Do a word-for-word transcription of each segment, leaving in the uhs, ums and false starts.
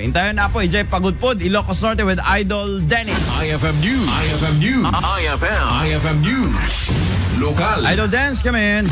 Intayon, Apo, idiay Pagudpod, Ilocos Norte with Idol Dennis. I F M News. I F M News. I F M. I F M News. Lokal. Idol Dennis, come in.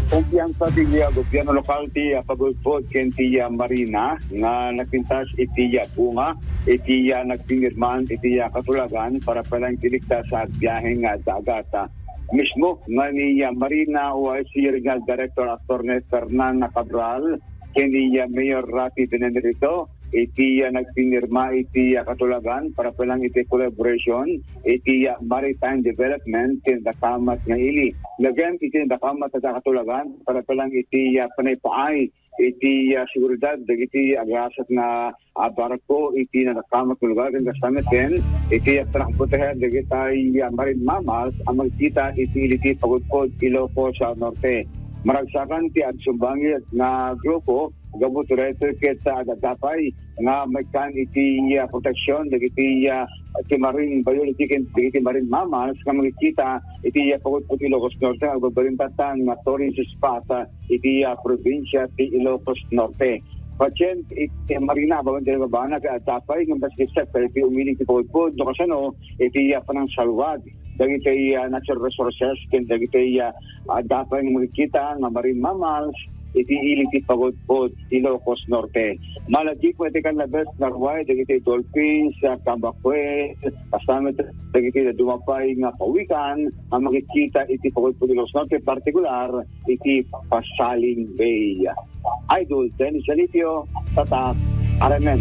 Kumpiyansa ti, ah, gobyerno lokal ti, ah, Pagudpod ken ti, ah, Marina nga nagpintas iti, ah, bunga iti, ah, nagpinirman iti, ah, katulagan para palang iligtas sa biaheng, ah, dagat. Ah, mismo nga ni, ah, Marina O I C Regional Director Attorney Fernanda Cabral ken ni, ah, Mayor Rafi Benemerito iti, ah, nagpinirma iti, ah, katulagan para palang iti collaboration iti, ah, maritime development ken dakamat nga ili. Ngem iti dakamat nga katulagan para palang iti, ah, panaypaay iti, ah, seguridad dagiti agasat nga, ah, barko iti nadakamat nga lugar ken kasta met ken iti, ah, panangproteher dagiti, ah, marine mammals a makikita iti ili ti Pagudpod, Ilocos, ah, Norte. Maragsakan ti agsumbangir nga grupo gapu ti daytoy ket, ah, adda pay nga maikkan iti, ah, proteksion dagiti, ah, ti marine biology ken dagiti marine mammals nga makikita iti, ah, Pagudpod, Ilocos Norte nga agbabalinta nga tourist spot, ah, iti, ah, probinsia ti Ilocos Norte. Patient iti Marina, abawen ti babana, ket adda pay nga maski set iti umiling ti Pagudpod, no kasano, iti, ah, panangsalwag dagiti, ah, natural resources ken dagiti, ah, adda pay nga makikita nga marine mammals iti ili ti Pagudpod, Ilocos Norte. Malagip met iti kannabes nga ruay dagiti dolphins, ah, kambak whale, kasta met dagiti dadduma pay nga pawikan nga makikita iti Pagudpod, Ilocos Norte, partikular iti Pasaling Bay. Idol Dennis Alipio, Tatak, R M N.